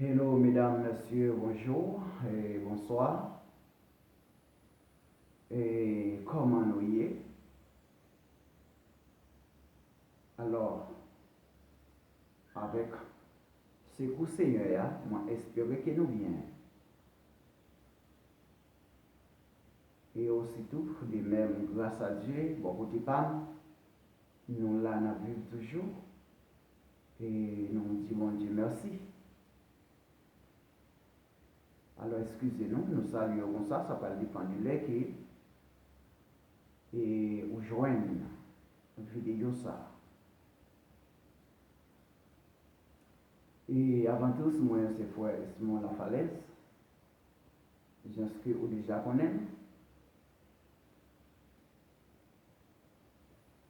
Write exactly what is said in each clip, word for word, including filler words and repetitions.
Hello, medam, mesye, bonjou e bonswa. E kòman nou ye? Alò, avèk sekou Senyè a, mwen espere ke nou byen. E ositou, de menm, gras a Dye, bò kote pa m, nou la, n ap viv toujou. E nou di Bondye mèsi. Alò, eskize nou, nou salye w konsa, sa pral depann de lè ke e ou jwenn videyo sa a. E avan tou, si mwen se frè Simon Lafalèz, jan ke ou deja konnen m.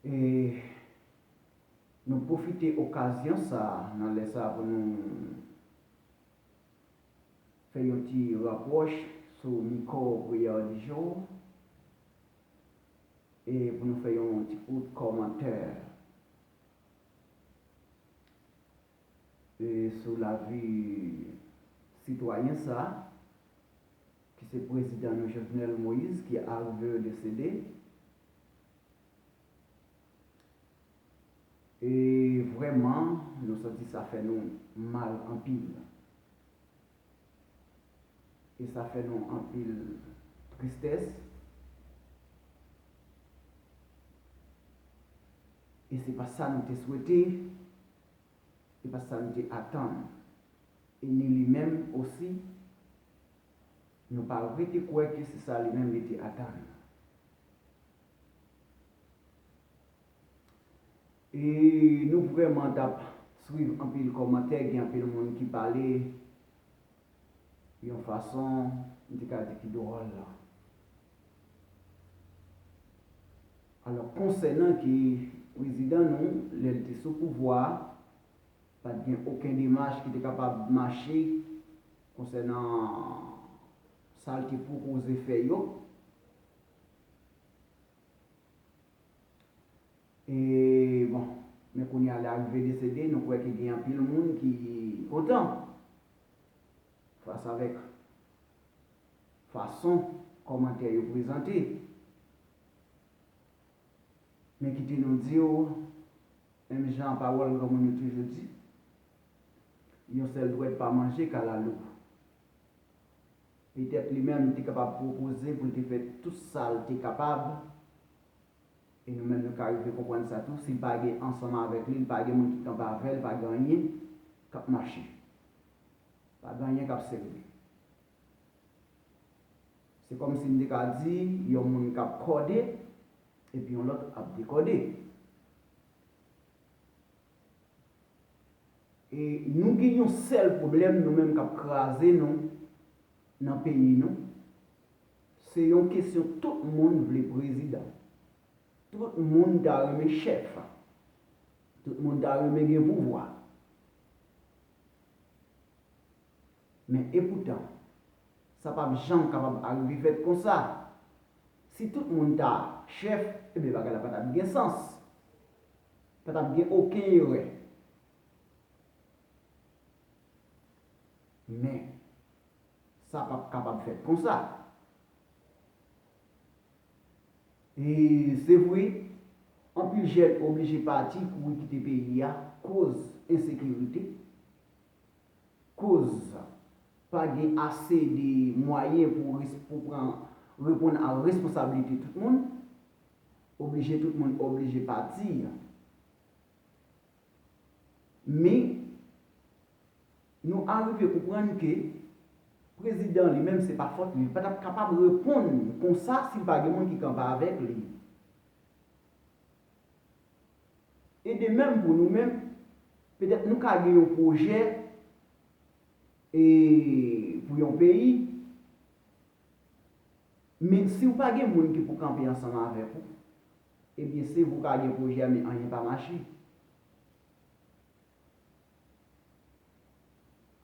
E nou pwofite okazyon sa a, nan lè sa a, pou nou fè yon ti rapwòch sou mikwo priyè di jou e pou nou fè yon ti kout kòmantè e sou lavi sitwayen sa a, ki se prezidan nou Jovenel Moïse, ki arive desede. E vrèman, nou santi sa fè nou mal anpil. E sa fè nou anpil tristès. E se pa sa nou te swete, se pa sa nou te atann. E ni li menm osi, nou pa rete kwè ke se sa li menm li te atann. E nou vrèman t ap swiv anpil kòmantè, gen anpil moun ki pale yon fason, m te ka di ki dwòl. Alò, konsènan ke prezidan nou, lè l te sou pouvwa a, pa t gen okenn demach ki te kapab mache konsènan sa l te pwopoze fè yo. E, bon, men kounye a, lè a rive desede, nou kwè ke gen anpil moun ki kontan fas avèk fason kòmantè yo prezante. Men kite nou di w, menm jan pawòl granmoun yo toujou di, yon sèl dwèt pa manje kalalou. Petèt li menm li te kapab pwopoze pou l te fè tout sa l te kapab, e nou menm nou ka rive konprann sa tou, si l pa gen ansanm avèk li, li pa gen moun ki kanpe avè l, pa gen anyen k ap mache. Pa gen anyen k ap sere. Se kòmsi m te ka di, yon moun k ap kòde, epi yon lòt ap dekòde. E nou gen yon sèl pwoblèm, nou menm k ap kraze nou nan peyi nou, se yon kesyon tout moun vle prezidan. Tout moun ta renmen chèf. Tout moun ta renmen gen pouvwa. Men epoutan, sa p ap janm kapab arive fèt konsa. Si tout moun ta chèf, ebyen bagay la pa t ap gen sans. Pa t ap gen okenn erè. Men, sa p ap kapab fèt konsa. E se vre, anpil jèn oblije pati kouri kite peyi a koz ensekirite, koz pa gen ase de mwayen pou res-, pou pran, reponn a responsablite tout moun, oblije tout moun oblije pati. Men, nou arive konprann ke prezidan li menm, se pa fòt li, li pa t ap kapab reponn konsa si l pa gen moun ki kanpe avèk li. E de menm pou nou menm, petèt nou ka gen yon pwojè e pou yon peyi, men si w pa gen moun ki pou kanpe ansanm avèk ou, ebyen se vou ka gen pwojè a, men anyen pa mache.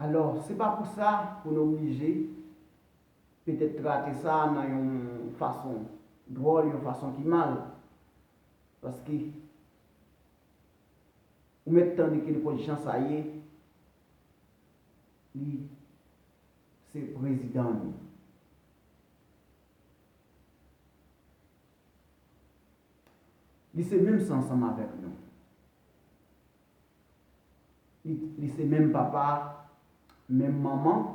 Alò, se pa pou sa pou n oblije petèt trate sa nan yon fason dwòl, yon fason ki mal. Paske ou mèt tande ke nenpòt jan sa ye, Li se prezidan nou. Li se menm san ansanm avèk nou. Li, li se menm papa, menm manman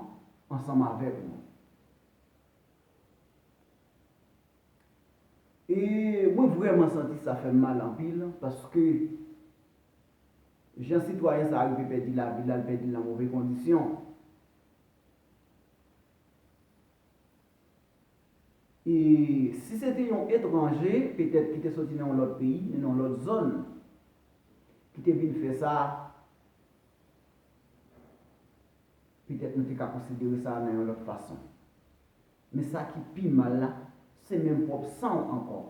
ansanm avèk nou. E mwen vrèman santi sa fè m mal anpil, paske jan sitwayen sa a rive pèdi lavi l, l al pèdi l nan move kondisyon. E si se te yon etranje, petèt ki te soti nan yon lòt peyi, nan yon lòt zòn, ki te vin fè sa, petèt nou te ka konsidere sa nan yon lòt fason. Men sa ki pi mal la, se menm pwòp san w ankò.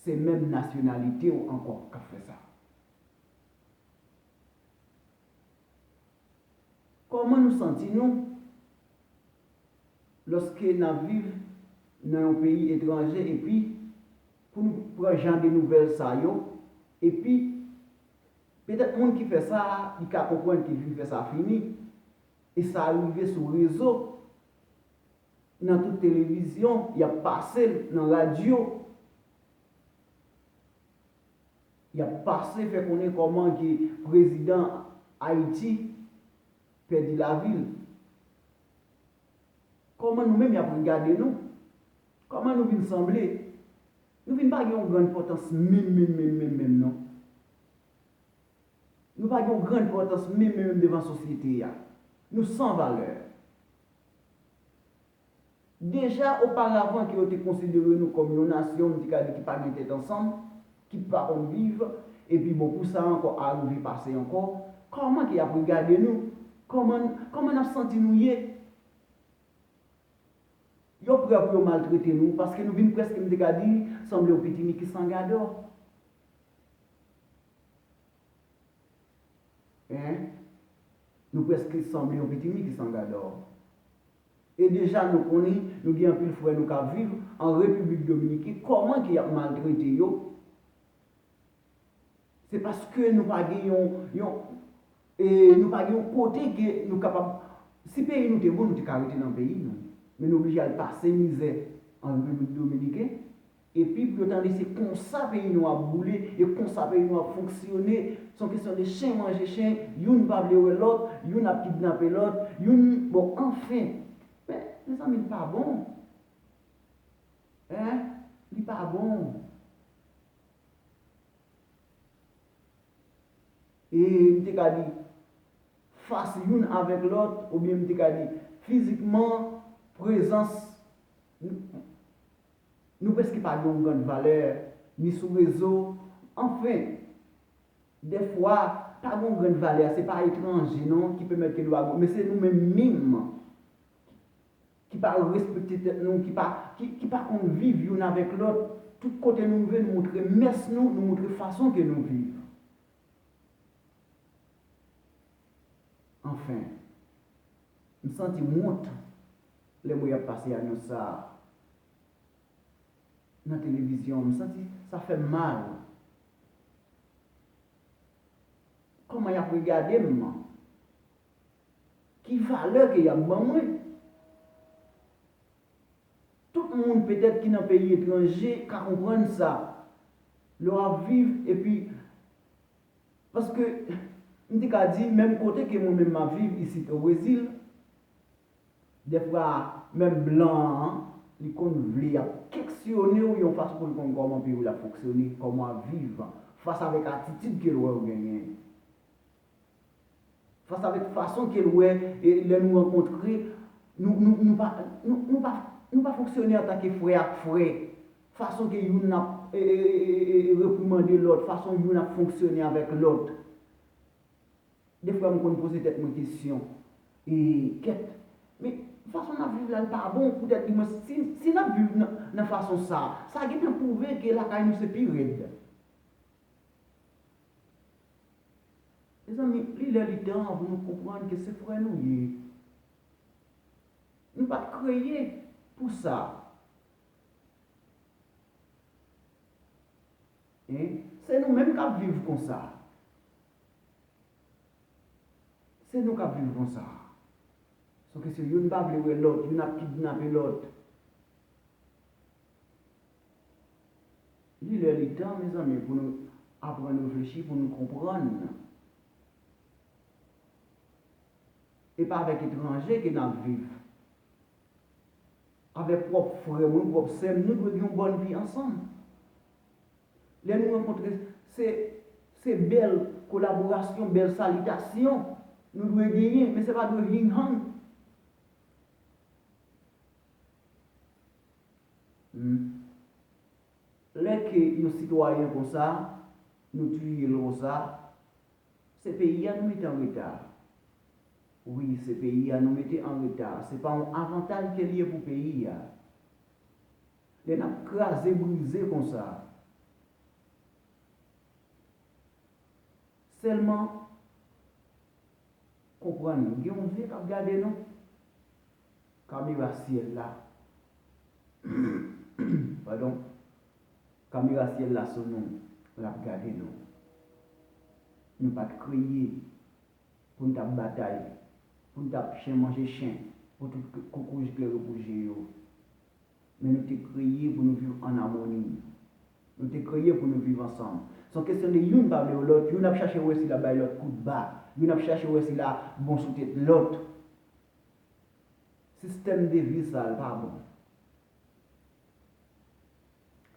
Se menm nasyonalite w ankò k ap fè sa. Kòman nou santi nou lòske n ap viv nan yon peyi etranje epi pou nou pran jan de nouvèl sa yo, epi petèt moun ki fè sa a, li ka konprann ke li vin fè sa fini, e sa rive sou rezo, nan tout televizyon, y ap pase l nan radyo. Y ap pase fè konnen kòman ke prezidan Ayiti pèdi lavi l. Kòman nou menm y ap regade nou? Kòman nou vin sanble? Nou vin pa gen yon gran enpòtans menm, menm, menm, menm, menm, non. Nou pa gen yon gran enpòtans menm, menm, menm devan sosyete a. Nou san valè. Deja, oparavan ke yo te konsidere nou kòm yon nasyon, m te ka di ki pa gen tèt ansanm, ki pa konn viv, epi bon, pou sa ankò arive pase ankò, kòman ke y ap regade nou? Kòman, kòman n ap santi nou ye? Yo prè pou yo maltrete nou, paske nou vin prèske, m te ka di, sanble yon pitimi ki san gadò. Hein? Nou prèske sanble yon pitimi ki san gadò. E deja nou konnen, nou gen anpil frè nou k ap viv an Repiblik Dominiken, kòman ke y ap maltrete yo? Se paske nou pa gen yon, yon, e nou pa gen yon kote ke nou kapab, si peyi nou te bon, nou te ka rete nan peyi nou. Men nou oblije al pase mizè an Repiblik Dominiken. Epi pou yo tande se konsa peyi nou ap boule, e konsa peyi nou ap fonksyone. Se yon kesyon de chen manje chen, youn pa vle wè lòt, youn ap kidnape lòt, youn, bon, anfen. Men, mezanmi, li pa bon. Hein? Li pa bon. E m te ka di, fas youn avèk lòt, oubyen m te ka di, fizikman, prezans, nou, nou prèske pa gen yon grann valè, ni sou rezo, anfen, dèfwa, pa gen yon grann valè, se pa etranje, non, ki pèmèt ke nou pa gen, men se nou menm menm. Ki pa respekte tèt nou, ki pa, ki, ki pa konn viv youn avèk lòt. Tout kote nou rive, nou montre mès nou, nou montre fason ke nou viv. Anfen, m santi m wont lè m wè y ap pase anons sa a nan televizyon. M santi sa fè m mal. Kòman y ap regade m? Ki valè ke y ap ban mwen? Tout moun petèt ki nan peyi etranje ka konprann sa. Lè w ap viv epi, paske m te ka di, menm kote ke mwen menm m ap viv isit o Brezil, dèfwa menm blan an, li konn vle ap keksyone w yon fason pou l konn kòman peyi w la fonksyone, kòman w ap viv, fas avèk atitid ke l wè w genyen. Fas avèk fason ke l wè, e, lè nou rankontre, nou, nou, nou pa, nou, nou pa, nou pa fonksyone antanke frè ak frè. Fason ke youn ap, e, e, e, e, e, reprimande lòt, fason youn ap fonksyone avèk lòt. Defwa m konn poze tèt mwen kesyon, e, kèt, men fason n ap viv la, l pa bon, poutèt li, mwen, si, si n ap viv nan, nan fason sa, sa gentan pwouve ke lakay nou se pi rèd. Mezanmi, li lè li tan pou nou konprann ke se frè nou ye. Nou pa t kreye pou sa. Hein? Se nou menm k ap viv konsa. Se nou k ap viv konsa. Se kesyon youn pa vle wè lòt, youn ap kidnape lòt. Li lè li tan, mezanmi, pou nou aprann reflechi, pou nou konprann. E pa avèk etranje ke n ap viv. Avèk pwòp frè mwen, pwòp sè m, nou dwe gen yon bòn vi ansanm. Lè nou rankontre, se, se bèl kolaborasyon, bèl salitasyon nou dwe genyen, men se pa dwe hing hang. Hmm. Lè ke yon sitwayen konsa, nou tiye l konsa, se peyi a nou mete an reta. Wi, se peyi a nou mete an reta. Se pa yon avantaj ke l ye pou peyi a. Lè n ap kraze, brize konsa, sèlman konprann, gen yon zye k ap gade nou. Kamera syèl la, padon, kamera syèl la sou nou, l ap gade nou. Nou pa t kreye pou n t ap batay, pou n t ap chen manje chen, pou tout koukouj klere pou je yo. Men nou te kreye pou nou viv ann amoni. Nou te kreye pou nou viv ansanm. Se yon kesyon de youn pa vle wè lòt, youn ap chache wè si l ap bay lòt kout ba, youn ap chache wè si l ap bon sou tèt lòt. Sistèm de vi sa, li pa bon.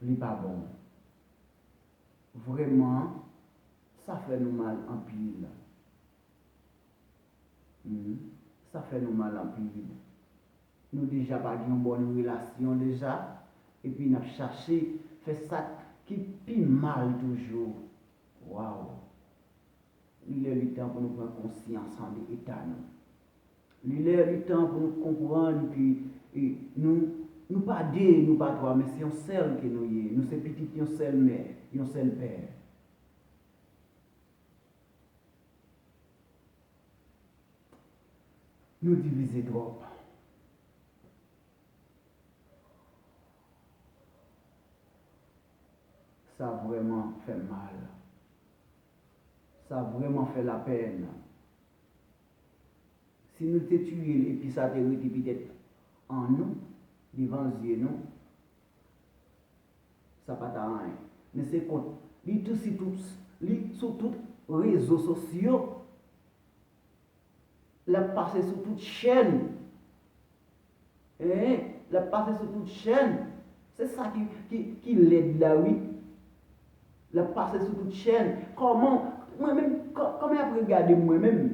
Li pa bon. Vrèman, sa fè nou mal anpil. Hmm. Sa fè nou mal anpil. Nou deja pa gen yon bòn relasyon deja, epi n ap chache fè sa k pi mal toujou. Waw! Li lè li tan pou nou pran konsyans de eta nou. Li lè li tan pou nou konprann ke, e, nou, nou pa de, nou pa twa, men se yon sèl ke nou ye. Nou se pitit yon sèl mè, yon sèl pè. Nou divize twòp. Sa vrèman fè m mal. Sa vrèman fè lapèn. Si nou te tiye l epi sa te rete petèt an nou, devan zye nou, sa pa ta anyen. Men se kont, li tou si tout, li sou tout rezo sosyo. L ap pase sou tout chèn. Hein, l ap pase sou tout chèn. Se sa ki, ki, ki lèd la, wi. L ap pase sou tout chèn. Kòman, mwen menm, kò-, kòman y ap regade m mwen menm?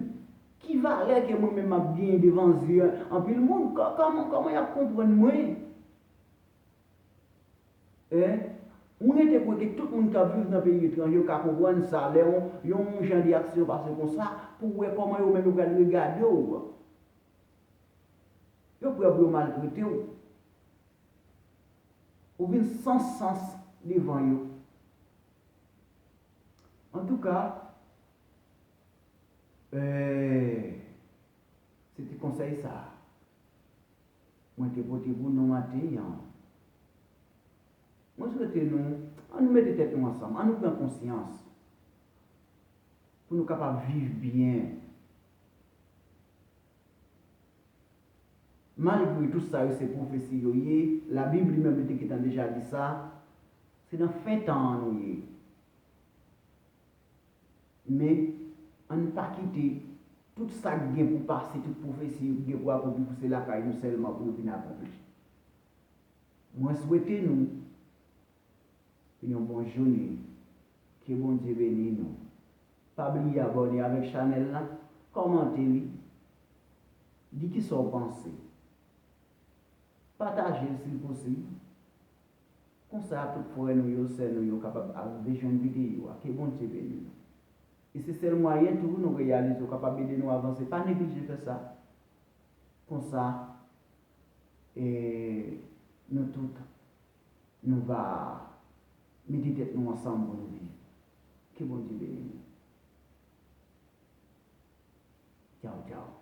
Ki valè ke mwen menm m ap genyen devan zye anpil moun? Kò-, kòman, kòman y ap konprann mwen? Hein? Mwen te kwè ke tout moun k ap viv nan peyi etranje yo ka konprann sa, lè yon, yon jan de aksyon pase konsa, pou w wè kòman yo menm yo pral regade w. Yo prè pou yo maltrete w. Ou vin san sans devan yo. Antouka, eh, se te konsèy sa a mwen te pote pou nou maten an. Mwen swete nou, ann nou mete tèt nou ansanm, ann nou pran konsyans pou nou kapab viv byen. Malgre tout sa yo se pwofesi yo ye, Labib li menm li te gentan deja di sa, se nan fen tan an nou ye. Men, ann pa kite tout sa k gen pou pase, tout pwofesi yo ki gen pou akonpli, pou se lakay nou sèlman pou yo vin akonpli. Mwen swete nou yon bon jounen. Ke Bondye beni nou. Pa bliye abòne avèk chanèl la, kòmante li, di kisa w panse. Pataje l si l posib. Konsa, tout frè nou yo, sè nou yo kapab al rejwenn videyo a. Ke Bondye beni nou. E se sèl mwayen tou nou reyalize w kapab ede nou avanse. Pa neglije fè sa. Konsa, e, nou tout, nou va mete tèt nou ansanm pou nou viv. Ke Bondye beni nou. Tchaw, tchaw.